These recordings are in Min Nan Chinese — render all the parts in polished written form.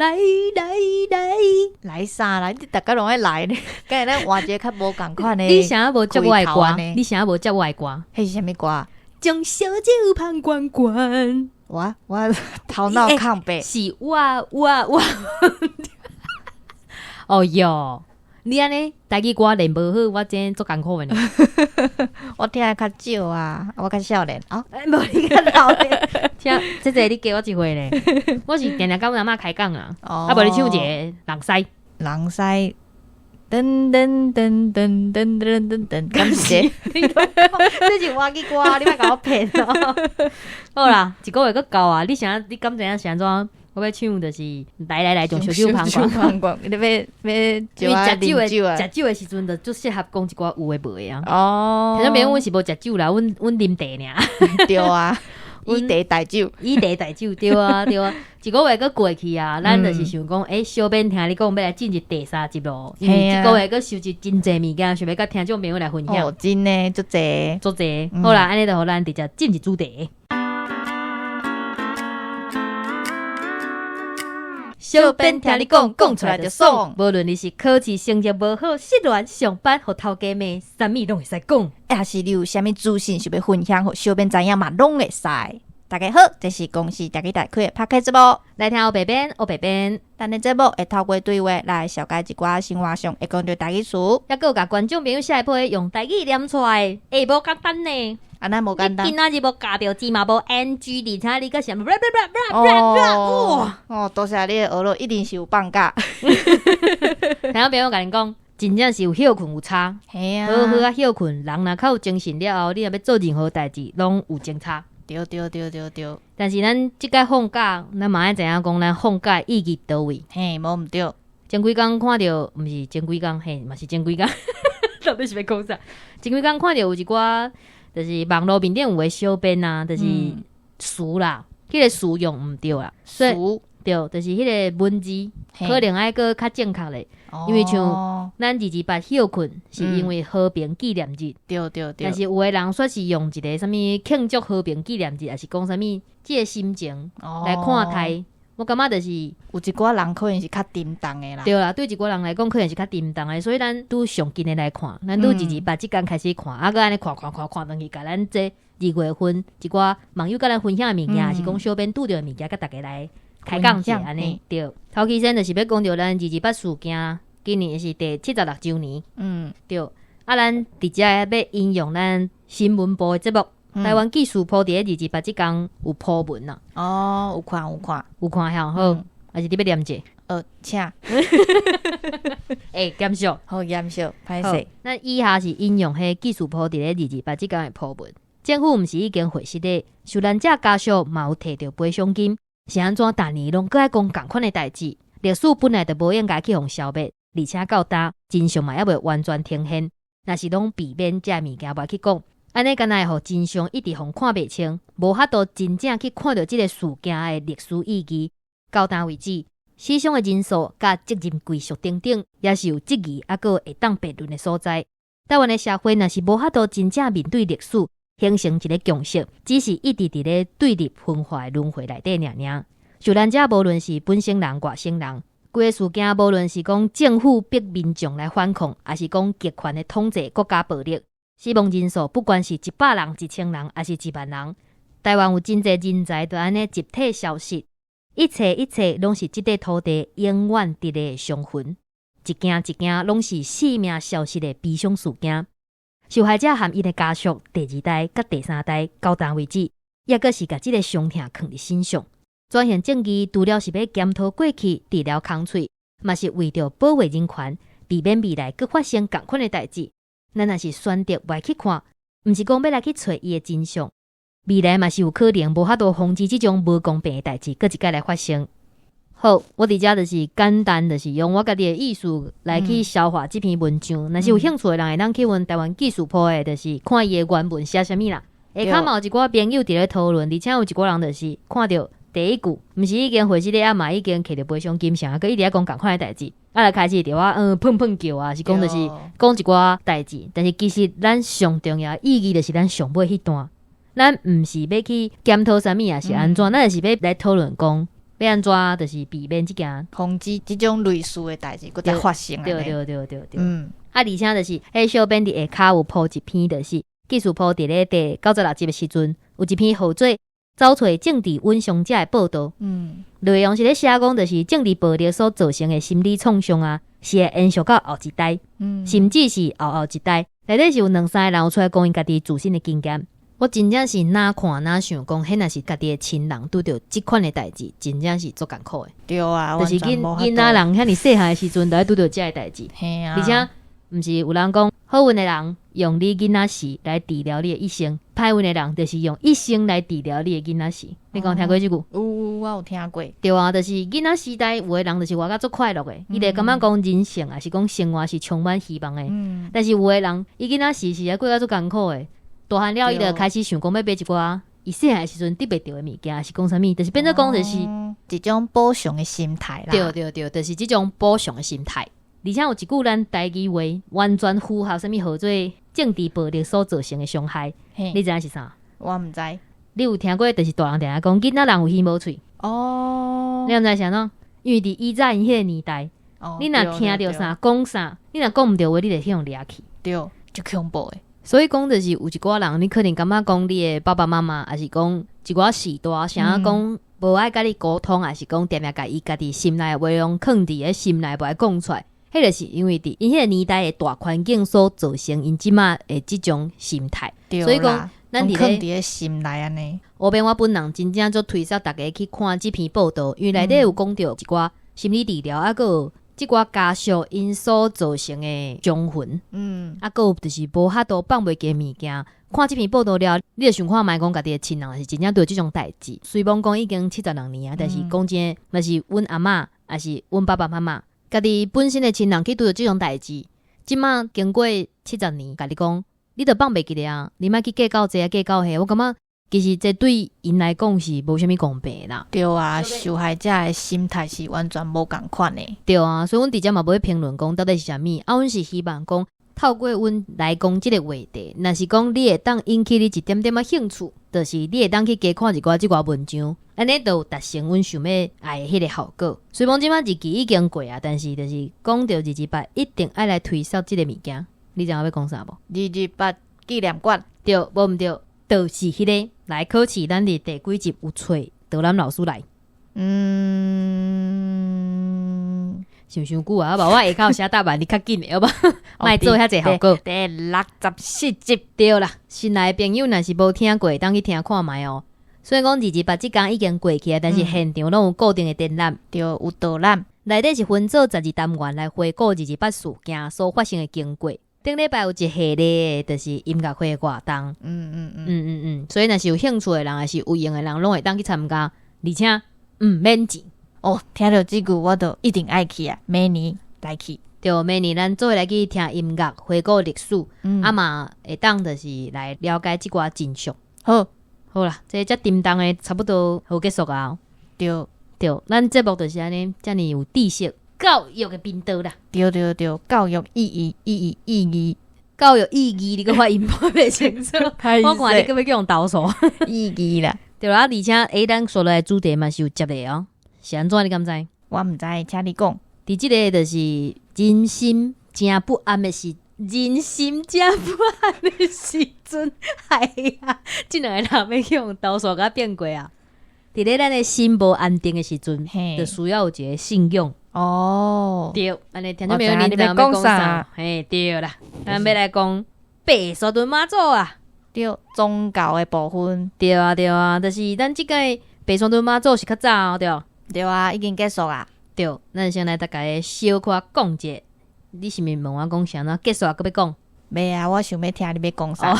來來來，來啥啦？你逐家攏愛來呢？敢會咱換一个較無仝款的？你啥無接我的歌？開頭呢你啥無接我的歌？彼是啥物歌？將燒酒芳關關，我頭腦空白。是我我我。哦喲，你按呢台語歌練無好，我真足艱苦的呢。我聽得較少啊，我較少年啊。欸，無你較老咧。聽，這個你加我一歲咧。我是定定佮阮阿嬤開講啊。啊，無你唱一個人師。人師，噔噔噔噔噔噔噔噔，敢是這個？這是外語歌，你莫共我騙哦。好啦，一個月閣到啊！你啥？你敢知影是按怎？我欲唱就是來來來，將燒酒芳關。芳關，你欲欲因為食酒的酒啊？食酒的時陣，就足適合講一寡有的無的啊。聽眾朋友，阮是無食酒啦，阮阮啉茶爾。對啊，以茶代酒，以茶代酒，對啊對啊。一個月閣過去啊，咱就是想講，欸，小編聽你講欲來進入第三集咯，因為這個月閣收集真濟物件，想欲佮聽眾朋友來分享。哦，真的足濟，足濟。好啦，按呢就予咱直接進入主題。小編聽你講，講出來就爽。無論你是考試成績無好、失戀、上班予頭家罵，啥物攏會使講。抑是你有啥物資訊想欲分享，予小編知影嘛，攏會使。大家好，這是公視台語台開的 Podcast 節目，來聽烏白編，烏白編。咱的節目會透過對話來紹介一寡生活上會講著台語詞，抑閣有共觀眾朋友寫批用台語念出來，欸，無簡單呢。按呢無簡單。你今仔日無咬著字嘛無 NG，而且你閣想哦哦，多謝你的學了，一定是有放假。聽眾朋友共恁講，真正是有歇睏有差。嘿啊，好好仔歇睏，人若較有精神了後，你若欲做任何代誌，攏有精差。對對對對對。但是咱這擺放假，咱嘛愛知影講，咱放假意義佗位。嘿，無毋對。前幾工看著，毋是前幾工，嘿，嘛是前幾工。到底是欲講啥？前幾工看著有一寡，就是網路面頂有的小編啊，就是詞啦，彼個詞用毋對啦，詞對，就是彼個文字可能愛閣較正確咧，因為像咱二二八歇睏是因為和平紀念日，對對對，但是有的人說是用一個啥物慶祝和平紀念日，抑是講啥物這個心情來看待。我感覺就是有一寡人可能是較沉重的啦。對啦，對一寡人來講可能是較沉重的，所以咱拄上近的來看，咱拄二二八這工開始看，啊，閣按呢看看看看轉去，共咱這二月份一寡網友佮咱分享的物件，抑是講小編拄著的物件，佮大家來開講者按呢。對，頭期先就是欲講著咱二二八事件，今年是第76週年。對，啊，咱佇遮欲引用咱新聞部的節目。台灣紀事簿佇咧二二八這工有鋪文啊。哦，有看有看，有看吼，好，還是你欲念者？請。欸，減少，好減少，歹勢。咱以下是引用彼紀事簿佇咧二二八這工的鋪文。政府毋是已經證實咧，受難者家屬嘛有提著賠償金，是按怎逐年攏閣愛講仝款的代誌？歷史本來就無應該去予消滅，而且到今真相嘛猶未完全呈現。若是攏避免這物件無去講。按呢，敢若會予真相一直予看袂清，無法度真正去看著這个事件的歷史意義。到今為止，死傷的人數佮責任歸屬等等，也是有質疑，猶閣會當辯論的所在。台灣的社會若是無法度真正面對歷史，形成一个共識，只是一直佇咧對立分化的輪迴內底爾爾。受難者無論是本省人、外省人，規个事件無論是講政府逼民眾來反抗，抑是講極權的統治國家暴力。死亡人數不管是100人、1000人，抑是1萬人，台灣有真濟人才就按呢集體消失，一切一切攏是這塊土地永遠佇咧的傷痕，一件一件攏是生命消失的悲傷事件。受害者和𪜶的家屬，第二代佮第三代到今為止，猶閣是共這个傷痛囥佇身上。轉型正義除了是欲檢討過去、治療空喙，嘛是為著保衛人權，避免未來閣發生仝款的代誌。咱若是選擇袂去看，毋是講欲來去揣伊的真相，未來嘛是有可能無法度防止這種無公平的代誌閣一擺來發生。好，我佇遮就是簡單，就是用我家己的意思來去消化這篇文章。若是有興趣的人，會當去阮台灣紀事簿的，就是看伊的原文寫啥物啦。下跤嘛有一寡朋友佇咧討論，而且有一寡人就是看著第一句，毋是已經回失的啊嘛已經摕著賠償金啥，閣一直愛講仝款的代誌。啊，就開始著啊，噴噴叫啊，是講就是講一寡代誌，但是其實咱上重要意義就是咱上尾彼段，咱毋是欲去檢討啥物，抑是按怎，咱就是欲來討論講，欲按怎就是避免這件防止這種類似的代誌閣再發生。對對對對對。啊，而且就是彼小編佇下跤有鋪一篇，就是記事簿佇咧第96集的時陣，有一篇號做《找揣政治穩傷者》的報導。內容是咧寫講，就是政治暴力所造成的心理創傷啊，是會延續到後一代，甚至是後後一代。內底是有兩三個人有出來講𪜶家己自身的經驗。我真正是若看若想講，彼若是家己的親人拄著這款的代誌，真正是足艱苦的。對啊，就是囡仔人遐爾細漢的時陣，就愛拄著這个代誌。而且，毋是有人講，好運的人用你囡仔時來治療你的一生，歹運的人就是用一生來治療你的囡仔時。你敢有聽過這句？有，我有聽過。對啊，就是囡仔時代有的人就是活甲足快樂的，伊就感覺講人生啊，是講生活是充滿希望的。但是有的人，伊囡仔時是啊過甲足艱苦的。大漢了，伊就開始想講欲買一寡伊細漢時陣得袂著的物件，是講啥物？就是變做講就是一種補償的心態啦。對對對，就是這種補償的心態。而且有一句咱台語話，完全符合啥物號做政治暴力所造成的傷害。你知影是啥？我毋知。你有聽過？就是大人定定講，囡仔人有耳無喙。你毋知是按怎？因為佇以前𪜶彼個年代，你若聽著啥講啥，你若講毋對話，你就去予掠去。對，足恐怖的。所以講，就是有一寡人，你可能感覺講你的爸爸媽媽，抑是講一寡序大，啥講無愛佮你溝通，抑是講定定共伊家己心內的話攏囥佇咧心內，無愛講出來。彼個是因為佇𪜶彼個年代的大環境所造成𪜶這馬的這種心態。所以講，咱佇咧囥佇咧心內按呢。後邊我本人真正足推捒逐家去看這篇報道，因為內底有講著一寡心理治療，抑閣有這寡家屬𪜶所造成的傷痕，啊，閣有就是無法度放袂記的物件。看這篇報道了，你就想看覓講家己的親人是真正拄著這種代誌。雖罔講已經76年啊，但是講真的，若是阮阿嬤，抑是阮爸爸媽媽，家己本身的親人去拄著這種代誌，這馬經過七十年，共你講，你著放袂記得啊！你莫去計較這計較彼，我感覺其實這對𪜶來講是無啥物公平啦。對啊，受害者的心態是完全無仝款的。對啊，所以阮佇遮嘛無欲評論講到底是啥物，啊，阮是希望講透過阮來講這个話題，若是講你會當引起你一點點仔興趣，就是你會當去加看一寡這寡文章，按呢就有達成阮想欲愛的彼个效果。雖罔這馬日期已經過啊，但是就是講著二二八一定愛來推銷這个物件。你知影欲講啥無？二二八紀念館。對，無毋對，就是彼个來考試，咱佇第幾集有揣導覽老師來？想傷久啊，無我下跤有寫答案，你較緊的好無？莫做遐濟效果。第64集。對啦，新來的朋友若是無聽過，會當去聽看覓哦。雖然講二二八這工已經過去啊，但是現場攏有固定的展覽，對，有導覽。內底是分做12單元來回顧二二八事件所發生的經過。頂禮拜有一系列的，就是音樂會的活動。所以若是有興趣的人，抑是有閒的人，攏會當去參加，而且毋免錢。哦，聽著這句我就一定愛去啊！明年來去。對，明年咱做伙來去聽音樂，回顧歷史，啊嘛會當就是來了解這寡真相。好，好啦，這遮沉重的差不多好結束啊。對。對，咱節目就是按呢，遮爾有知識教育的頻道啦。對對對，教育意義意義意義，教育意義，你閣發音袂清楚。我看你閣欲去予投訴。意義啦。對啦，而且咱紲落來主題嘛是有接的哦。是按怎你敢知？我毋知，請你講。佇這个就是人心誠不安的時，人心誠不安的時陣，哎呀，這兩个人欲去予投訴共變過啊！佇咧咱的心無安定的時陣，就需要有一个信仰。對，按呢聽眾朋友，你知影欲講啥？嘿，對啦，咱欲來講白沙屯媽祖啊。對，宗教的部分。對啊，對啊，就是咱這屆白沙屯媽祖是較早哦，對。對啊，已經結束啊。對，咱先來逐家小可講者。你是毋是問我講啥呢？結束啊，閣欲講？袂啊，我想欲聽你欲講啥。啊，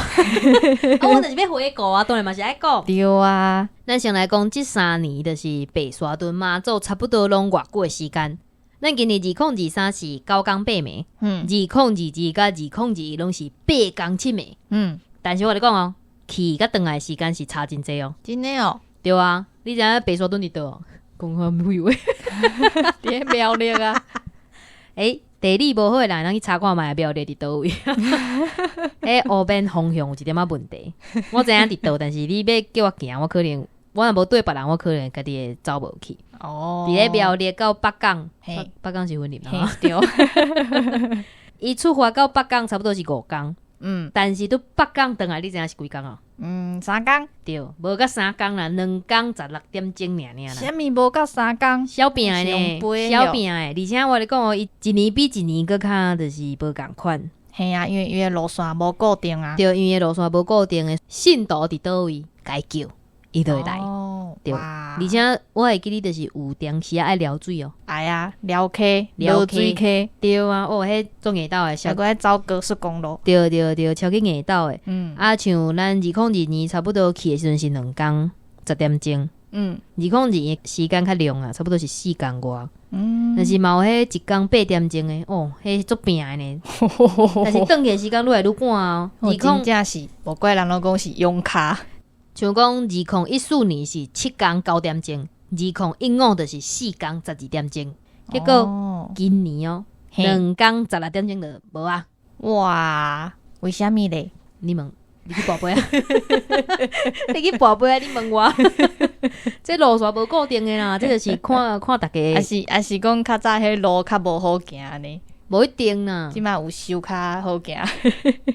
我就是欲回顧啊，當然嘛是愛講。對啊。咱先來講，這三年就是白沙屯媽祖差不多攏偌久的時間。咱今年2023是九工八暝，2022佮2021攏是八工七暝。但是我共你講哦，去佮轉來時間是差真濟哦。真的哦？對啊，你知影白沙屯佇佗？講啥廢話？佇咧苗栗啊。欸，地理無好的人，通去查看覓苗栗佇佗位。欸，烏邊方向有一點仔問題。我知影佇佗，但是你欲叫我行，我可能我若無綴別人，我可能家己會走無去。佇咧苗栗到北港，北港是雲林啊。對。伊出發到北港差不多是5工，但是佇北港轉來，你知影是幾工啊？嗯，3工。對，無到三工啦，2工16點鐘爾爾啦。啥物無到三工？小拼的呢，小拼的，而且我咧講哦，伊一年比一年閣較就是無仝款。嘿啊，因為路線無固定啊。對，因為路線無固定的，信徒佇佗位共伊叫，伊就會來。對，而且我會記得就是有當時仔愛撩水哦。愛啊，撩溪，撩水溪。對啊，哦，彼足硬鬥的，還閣愛走高速公路。對對對，超級硬鬥的。啊，像咱2022差不多去的時陣是2工10點鐘。2021時間較長啊，差不多是4工外。但是嘛有彼1工8點鐘的，哦，彼足拼的呢。但是轉去的時間愈來愈趕哦。真正是，無怪人攏講是勇跤。像講2014年是7工9點鐘，2015就是4工12點鐘，結果今年哦，2工16點鐘就無啊。哇，為啥物咧？你問，你去跋杯啊？你去跋杯啊？你問我？這路線無固定的啦，這就是看看逐家。抑是講較早彼路較無好行呢？無一定啦。這擺有修較好行。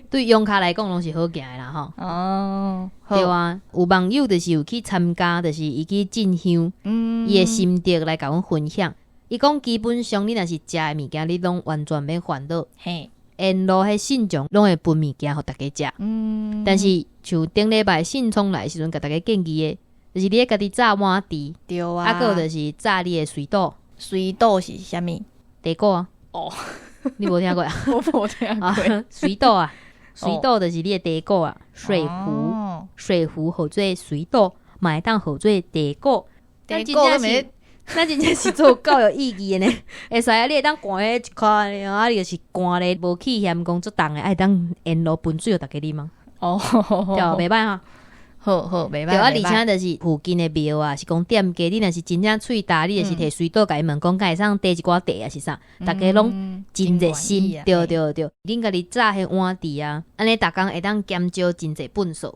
對用跤來講，攏是好行的啦吼。對啊，有網友就是有去參加，就是伊去進香，伊的心得來共阮分享。伊講基本上你若是食的物件，你攏完全免煩惱。沿路彼信眾攏會分物件予逐家食。但是像頂禮拜信聰來的時陣，共逐家建議的，就是你愛家己紮碗箸。啊，閣有就是紮你的隨袋。隨袋是啥物？茶果啊。你無聽過啊？我無聽過。隨袋啊，隨袋就是你的茶果啊，水壺，水壺號做隨袋，嘛會當號做茶果。茶果是，咱真正是做教育意義的呢。會使啊，你會當寒咧一塊，啊，你就是寒咧無氣嫌講足重的，會當沿路分水予逐家啉嗎？對，袂歹哈。好好，袂歹。對啊，而且就是附近的廟啊，是講店家，你若是真正喙焦，你就是提隨袋共伊問講，敢會使提一寡茶抑是啥？逐家攏真熱心，對對對。恁家己紮彼碗箸啊，按呢逐工會當減少真濟糞埽。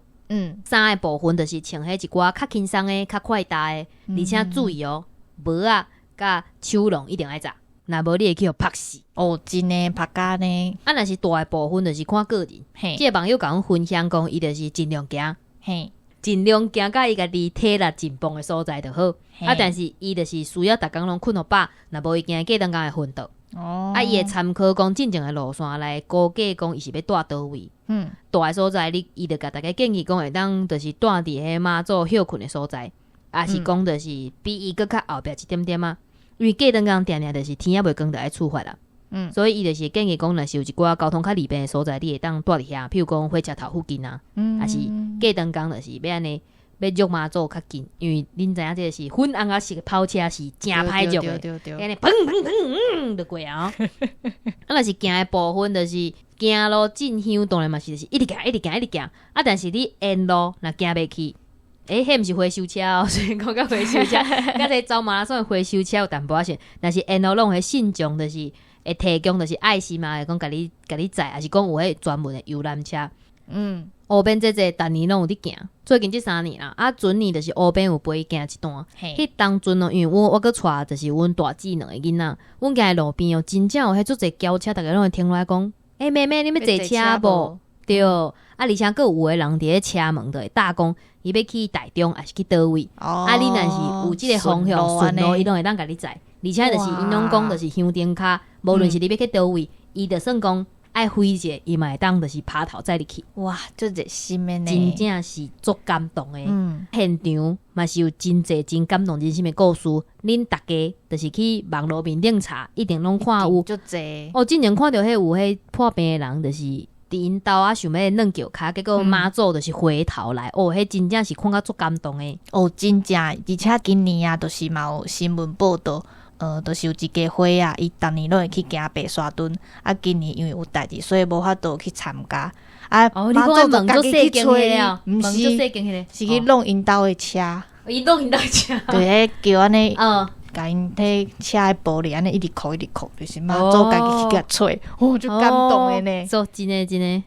衫的部分就是穿彼一寡較輕鬆的、較快搭的，而且注意哦，帽仔佮手籠一定愛紮，若無你會去予曝死。哦，真的曝甲呢。啊，若是大的部分就是看個人。這個網友共阮分享講，伊就是盡量行。盡量行甲伊家己體力盡崩的所在就好。啊，但是伊就是需要逐工攏睏予飽，若無伊驚過兩工會昏倒。啊，伊會參考講進前的路線來估計講伊是欲蹛佗位。蹛的所在，你伊就共逐家建議講會當就是蹛佇彼媽祖歇睏的所在，抑是講就是比伊閣較後壁一點點仔。因為過兩工定定就是天猶未光就愛出發啦。所以伊就是建議講，若是有一寡交通較利便的所在，你會當蹛佇遐，譬如講火車頭附近啊，抑是過兩工就是欲按呢，欲約媽祖較近，因為恁知影這個是粉紅仔色的跑車是誠歹約的，按呢砰砰砰就過啊！啊，若是行的部分就是行路進香，當然嘛是就是一直行，一直行，一直行。啊，但是你沿路若行袂去。欸，彼毋是回收車哦，雖然講佮回收車，佮這走馬拉松的回收車有淡薄仔像，但是沿路攏有彼信眾就是會提供，就是愛心嘛，會講共你共你載，抑是講有彼專門的遊覽車。烏邊這這逐年攏有佇行，最近這3年啦，啊，前年就是烏邊有陪伊行一段。彼當陣哦，因為我閣帶就是阮大姊兩個囡仔，阮行佇路邊哦，真正有彼足濟轎車，逐家攏會停落來講，欸，妹妹，你欲坐車無？對，啊，而且閣有的人佇咧車門就會搭講，伊欲去台中抑是去佗位？啊，你若是有這個方向順路，伊攏會當共你載。而且就是𪜶攏講，就是香燈跤，無論是你欲去佗位，伊就算講愛飛一下，伊嘛會當就是拋頭載你去。哇，足熱心的呢！真正是足感動的。現場嘛是有真濟真感動人心的故事。恁逐家就是去網路面頂查，一定攏看有。足濟。哦，之前看著彼有彼破病的人，就是佇𪜶兜啊，想欲軟轎跤，結果媽祖就是回頭來，哦，彼真正是看甲足感動的。哦，真正，而且今年啊，就是嘛有新聞報導，就是有一家伙仔，伊逐年攏會去行白沙屯，啊，今年因為有代誌，所以無法度去參加。啊，哦，你講門足細間彼個，毋是，是去弄𪜶兜的車。伊弄𪜶兜車。對，彼叫按呢，共𪜶彼車的玻璃按呢一直叩一直叩，就是媽祖家己去共揣，哦，足感動的呢。做真的真的。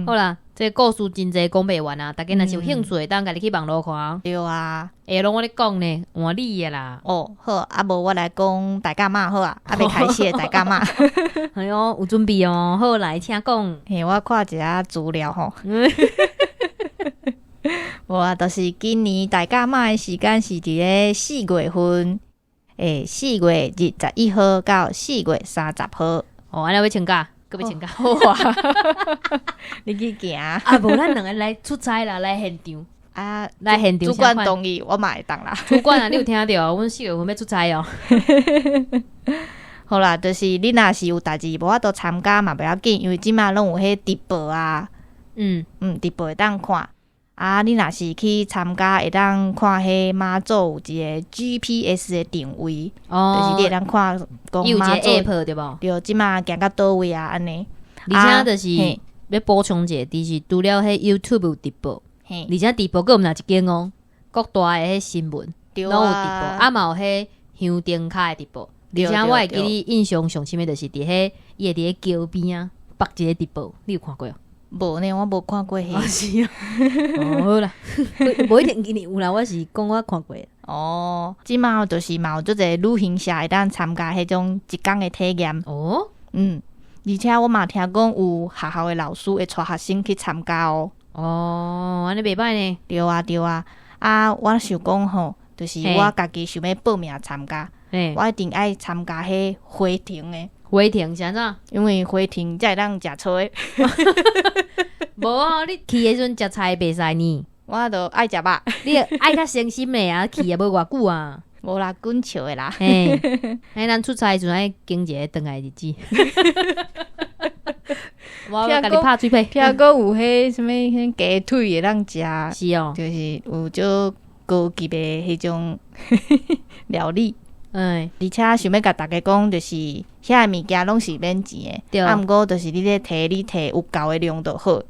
好啦，這個故事真濟講袂完啊！大家若是有興趣，會當家己去網路看。對啊。會攏我咧講呢，換你的啦。哦，好，啊無我來講大甲媽好啊，猶未開始的大甲媽。哎喲，有準備哦，好來，請講。嘿，我看一下資料吼。無啊，就是今年大甲媽的時間是佇咧四月份，4月21號到4月30號。哦，按呢欲請假？閣欲請假？好啊，你去行。啊，無咱兩个來出差啦，來現場。啊，來現場。主管同意，我嘛會當啦。主管啊，你有聽著？阮四月份欲出差哦。好啦，就是你若是有代誌無法度參加嘛，袂要緊，因為這馬攏有彼直播啊。直播會當看。啊，你若是去參加，會當看彼媽祖有一個 GPS 的定位，就是你會當看講媽祖有一個 app 對無？對，這馬行到佗位啊，按呢。而且就是欲補充一下，就是除了彼 YouTube 有直播，而且直播閣毋但一間哦，各大的彼新聞攏有直播，啊嘛有彼香燈跤的直播。而且我會記得印象上深的，就是佇彼伊會佇咧橋邊仔放一個直播，你有看過無？無呢，我無看過彼。是啊，哦好啦，無一定今年有啦，我是講我看過。哦，這馬就是嘛有足濟旅行社會當參加彼種一工的體驗。而且我嘛聽講有學校的老師會帶學生去參加哦。哦，按呢袂䆀呢。對啊，對啊。啊，我想講吼，就是我家己想欲報名參加，我一定愛參加彼回程的。回程是按怎？因為回程才會當食菜。無啊，你去的時陣食菜袂使呢。我就愛食肉。你愛較誠心的啊，去也無偌久啊。無啦，滾笑的啦。嘿，嘿，咱出差時陣愛經一個轉來的日子。我共你拍喙皮。聽講有彼啥物彼雞腿會當食，是哦，就是有足高級的彼種料理。而且想欲共大家講，就是遐个物件攏是免錢的，啊，毋過就是你咧提，你提有夠的量就好，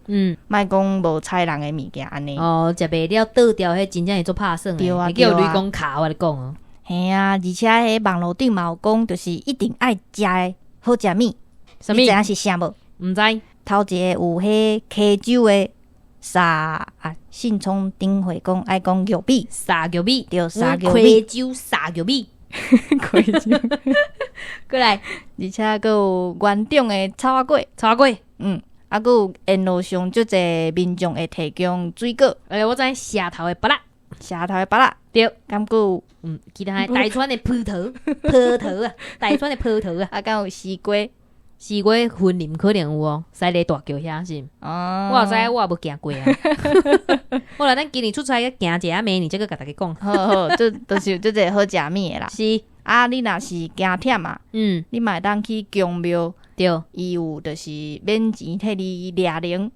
莫講無採人的物件按呢。哦，食袂了倒掉，彼真正會足拍算的，對啊，會叫雷公卡我共你講哦。嘿啊，而且彼網路頂嘛有講，就是一定愛食的好食物，啥物？你知影是啥無？毋知。頭一个有彼溪州的沙啊，信聰頂回講愛講玉米，沙玉米，對，沙玉米，溪州沙玉米。溪州，過來，而且閣有元長的草仔粿，草仔粿，啊，閣有沿路上足濟民眾會提供水果，欸，我知社頭的芭樂，社頭的芭樂，對，敢閣有，其他的大川的葡萄，葡萄啊，大川的葡萄啊，啊，敢有西瓜，西瓜雲林可能有哦，西螺大橋遐是，哦，我也知，我也無行過啊。好啦，咱今年出差去行一下，明年再閣共大家講。好好，這就是足濟好食物的啦。是，啊，你若是驚忝啊，你嘛會當去宮廟，伊有就是免錢替你掠靈，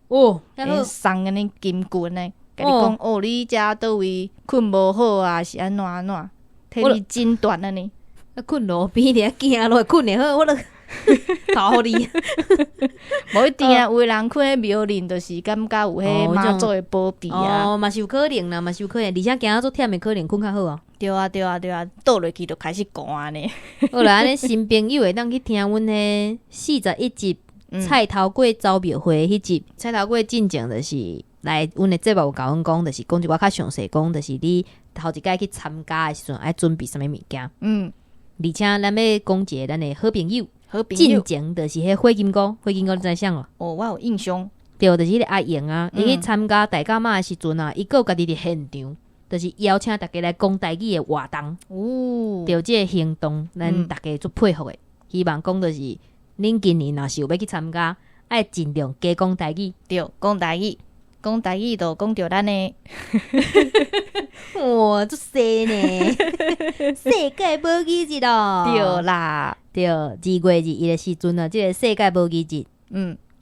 送按呢金棍的，共你講哦，你遮佗位睏無好啊，是按怎按怎，替你診斷按呢。啊，睏路邊佇遐行路會睏會好，我著頭予你。無一定啊，有的人睏佇廟裡，就是感覺有彼媽祖的保庇啊。哦，嘛是有可能啦，嘛是有可能，而且行足忝的，可能睏較好啊。對啊，對啊，對啊，倒落去就開始寒呢。好啦，按呢新朋友會當去聽阮彼41集菜頭粿走廟會彼集，菜頭粿進前就是來阮的節目有共阮講，就是講一寡較詳細講，就是你頭一擺去參加的時陣愛準備啥物物件。而且咱欲講一個咱的好朋友，好朋友進前就是彼火金姑，火金姑你知啥無？哦，我有印象。對，就是彼個阿英啊，伊去參加大甲媽的時陣啊，伊閣有家己佇現場，就是邀請大家來講台語的活動。對，這个行動，咱大家足佩服的。希望講就是，恁今年若是有欲去參加，愛盡量加講台語。對，講台語，講台語就講著咱的。哇，足犀呢！世界母語日咯。對啦，對，2月21的時陣啊，這个世界母語日。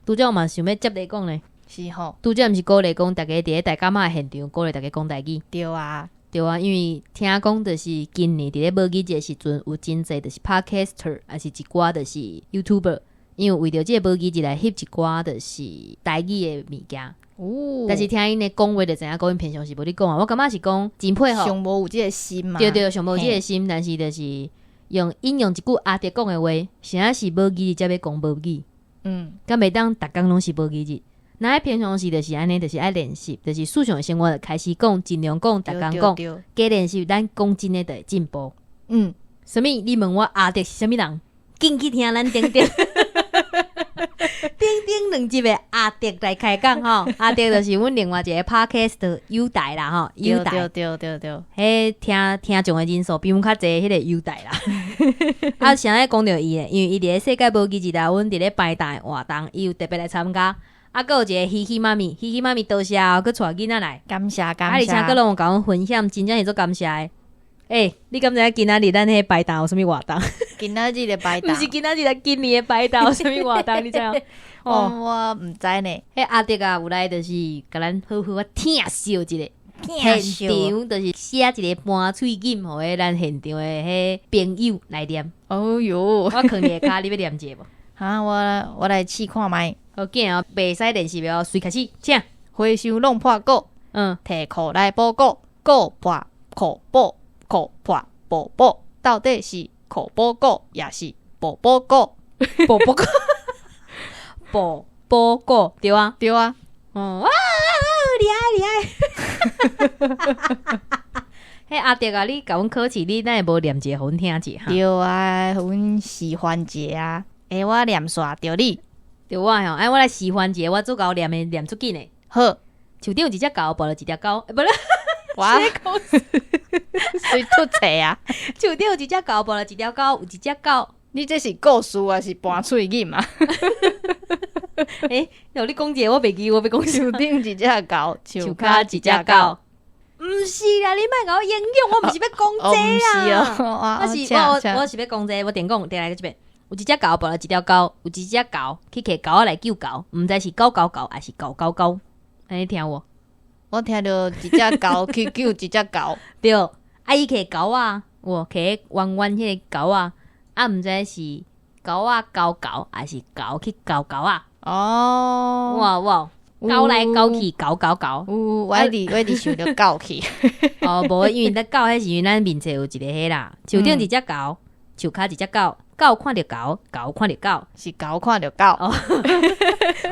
拄才我嘛想欲接咧講咧。是吼。拄才毋是鼓勵講，大家佇咧大甲媽的現場鼓勵大家講台語。對啊。對啊，因為聽講就是今年佇咧母語節的時陣，有真濟就是 Podcaster，抑是一寡就是 YouTuber，因為為著這个母語節來翕一寡就是台語的物件。但是聽𪜶的講話就知影，講𪜶平常時無咧講啊。我感覺是講真佩服。上無有這个心嘛。對對，上無這个心，但是就是用引用一句阿德講的話，啥是母語日才欲講母語？敢袂當逐工攏是母語日？咱平常時就是按呢，就是愛練習，就是日常生活就開始講，盡量講，逐工講，加練習，咱講真的就會進步。啥物？你問我阿德是啥物人？緊去聽咱頂頂頂頂兩集的阿德來開講吼。阿德就是阮另外一個 podcast 的友台啦吼，友台。彼聽聽眾的人數比阮較濟，彼個友台啦。啊，啥愛講著伊的，因為伊佇咧世界無期日啊，阮佇咧排檔的活動，伊有特別來參加。啊，閣有一個嘻嘻媽咪，嘻嘻媽咪多謝哦，閣帶囡仔來。感謝感謝。啊，而且閣攏有共阮分享，真正是足感謝的。欸，你敢知影今仔日咱彼排檔有啥物活動？今仔日的排檔？毋是今仔日啦，今年的排檔有啥物活動？你知無？哦，我毋知呢。彼阿德啊，有來就是共咱好好仔疼惜一下。現場就是寫一個盤喙罨，予彼咱現場的彼朋友來念。哦喲，我囥佇下跤，你欲念一下無？哈，我來試看覓。好緊哦，袂使練習哦，隨開始，請。和尚弄破鼓，提褲來補鼓，鼓破褲補，褲破補補，到底是褲補鼓，抑是補補鼓？補補鼓，補補鼓，對啊，對啊。哦，啊厲害厲害！彼阿德啊，你共阮考試，你哪會無念一下，予阮聽一下？對啊，予阮示範一下啊。欸，我念煞著你。著我吼，哎，我來示範一下，我足𠢕念的，念足緊的。好，樹頂有一隻狗，跋著一條狗，欸，無啦，哇，誰出錯啊？樹頂有一隻狗，跋著一條狗，有一隻狗。你這是故事還是盤喙罨啊？欸，你講一個，我袂記，我欲講樹頂一隻狗，樹跤一隻狗。毋是啦，你莫共我影響，我毋是欲講這啦，我是欲講這，我電講，再來一遍。有一隻狗跋著一條狗，有一隻狗去騎狗仔來救狗，毋知是狗狗狗還是狗狗狗。按呢聽有無？我聽著一隻狗去救一隻狗。對，啊伊騎狗仔，有騎彎彎彼個狗仔，啊毋知是狗仔咬狗，還是狗去咬狗仔。哦，哇哇，狗來狗去，狗狗狗。有，我一直想著狗去。哦，無，因為咱狗彼是因為咱面前有一個彼啦，樹頂一隻狗，樹跤一隻狗。狗看著狗，狗看著狗，是狗看著狗。哦，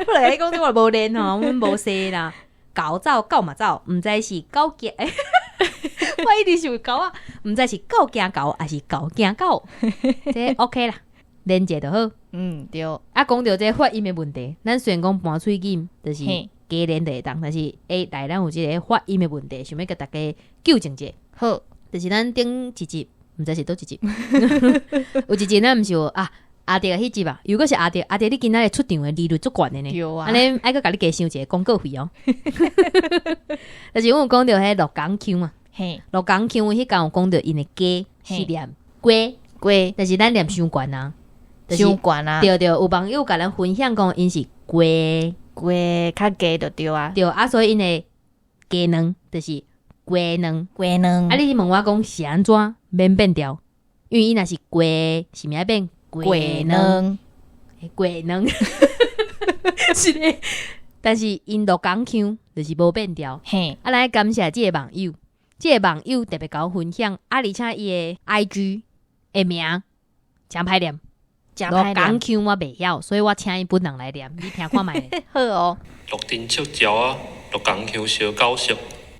本來講這我無練吼，阮無說啦。狗走，狗嘛走，毋知是狗驚。我一直想狗啊，毋知是狗驚狗，還是狗驚狗。這 OK 啦，練者就好。嗯，對。啊，講著這發音的問題，咱雖然講盤喙罨，就是加練就會當，但是欸，來咱有這個發音的問題，想欲共大家糾正者。好，就是咱頂一集。毋知是佗一集，有一集咱毋是有啊阿德彼集吧？如果是阿德，阿德你今仔日出場的利率足懸的呢？對啊，按呢愛閣共你加收一个廣告費哦。就是阮有講著彼鹿港腔嘛，鹿港腔彼工有講著𪜶的雞是念龜龜，但是咱念傷懸啊，傷懸啊。對對，有網友共咱分享講𪜶是龜龜較低就對啊。對啊，所以𪜶的雞卵就是雞卵，雞卵。啊，你問我講是按怎免變調？因為伊若是雞，是毋是愛變雞卵？雞卵是的，但是𪜶鹿港腔就是無變調。啊，來感謝這個網友，這個網友特別共我分享，啊，而且伊的 IG 的名誠歹念，鹿港腔我袂曉，所以我請伊本人來念，你聽看覓。好哦。鹿丁觸鳥仔，鹿港腔相狗熟。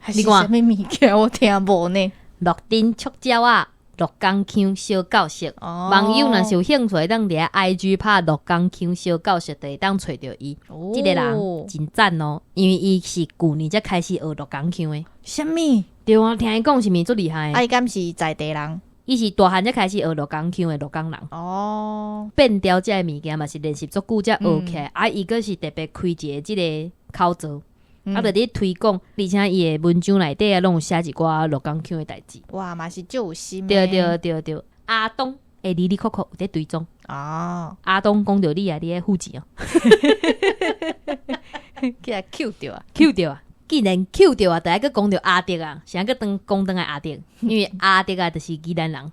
你講啥物物件？我聽無呢。鹿丁觸鳥仔，鹿港腔相狗熟。網友若是有興趣，會當佇咧 IG 拍鹿港腔相狗熟，就會當揣著伊。這個人真讚哦，因為伊是舊年才開始學鹿港腔的。啥物？對啊，聽伊講是毋是足厲害？啊，伊敢是在地人？伊是大漢才開始學鹿港腔的鹿港人。變調這个物件嘛是練習足久才學起來。啊，伊閣是特別開一個這个口座。啊，就佇推廣，而且伊的文章內底啊，攏有寫一寡鹿港腔的代誌。哇，嘛是足有心。對對對對，阿東會哩哩扣扣有佇追蹤。阿東講著你啊，你愛付錢哦。去共抾著啊，抾著啊！既然抾著啊，就愛閣講著阿德啊，啥閣轉講轉來阿德？因為阿德啊，就是宜蘭人。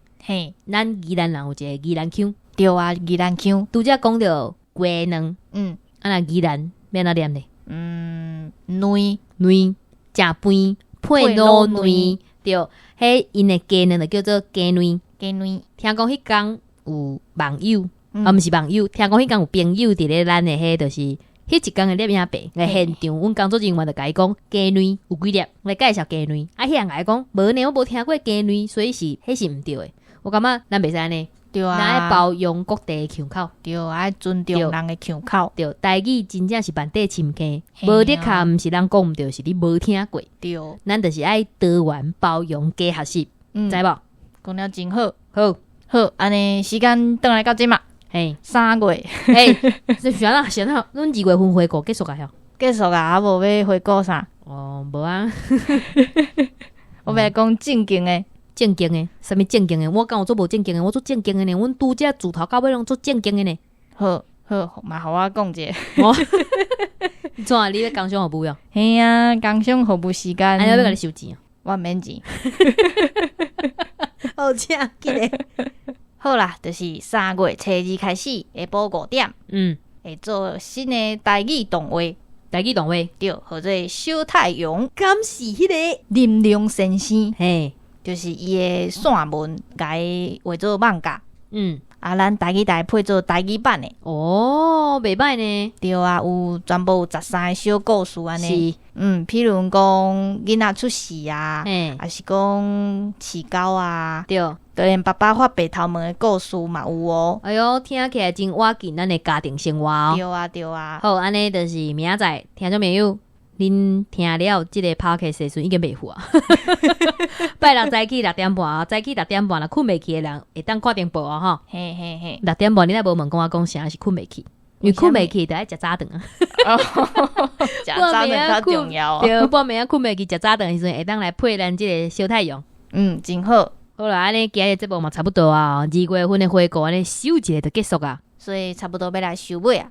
咱宜蘭人有一個宜蘭腔。對啊，宜蘭腔。拄才講著雞卵。啊，若宜蘭欲按怎念咧？卵卵，食飯配滷卵，對，彼𪜶的雞卵就叫做雞卵。雞卵。聽講彼工有網友，啊，毋是網友，聽講彼工有朋友佇咧咱的彼就是彼一工的攝影棚來現場，阮工作人員就共伊講雞卵有幾粒，來介紹雞卵。啊，彼人共伊講無呢，我無聽過雞卵，所以是彼是毋對的。我感覺咱袂使按呢，咱愛包容各地的腔口。對，愛尊重人的腔口。對，台語真正是萬塊深坑，無的確毋是人講毋對，是你無聽過。咱就是愛多元包容加學習，知無？講了真好。好，好，按呢時間轉來到這嘛。嘿， 3月，欸，是按怎是按怎？阮2月份回顧結束啊？結束啊，啊無欲回顧啥？哦，無啊。我欲講正經的。正經的，啥物正經的？我敢有做無正經的？我做正經的呢。阮拄才自頭到尾攏做正經的呢。好，好，嘛予我講一下。怎啊？你欲工商服務哦？嘿啊，工商服務時間。按呢欲共你收錢啊？我免錢。好，請緊咧。好啦，就是3月初2開始，下晡5點，會做新的台語動畫。台語動畫，對，號做小太陽。敢是彼个林龍先生？嘿，就是伊的散文，共伊畫做漫畫。啊，咱台語台配做台語版的。哦，袂䆀呢。對啊，有全部有13個小故事按呢。譬如講囡仔出世啊，抑是講飼狗啊，連爸爸發白頭毛的故事嘛有哦。哎喲，聽起來真倚近咱的家庭生活哦。對啊，對啊。好，按呢就是明仔載，聽眾朋友，恁聽了這个 podcast 的時陣已經袂赴啊。拜六早起6點半啊，早起六點半，若睏袂去的人會當看電報哦，吼。嘿嘿嘿。六點半你若無問講我講啥是睏袂去，因為睏袂去就愛食早頓啊。食早頓較重要。對，半暝仔睏袂去食早頓的時陣，會當來配咱這个小太陽。嗯，真好。好啦，按呢今日節目嘛差不多啊，2月份的回顧按呢收一下就結束啊。所以差不多欲來收尾啊。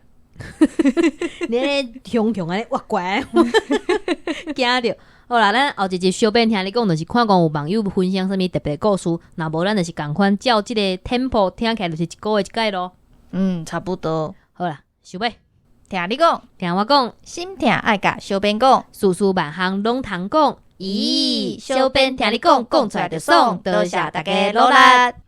你按呢雄雄按呢挖過來，驚著。好啦，咱後一集小編聽你講，就是看講有網友分享啥物特別故事，若無咱就是仝款照這個 tempo 聽起來就是一個月一擺咯。嗯，差不多。好啦，收尾。聽你講，聽我講，心疼愛共小編講，事事萬項攏通講。咦，小編聽你講，講出來就爽。多謝大家努力。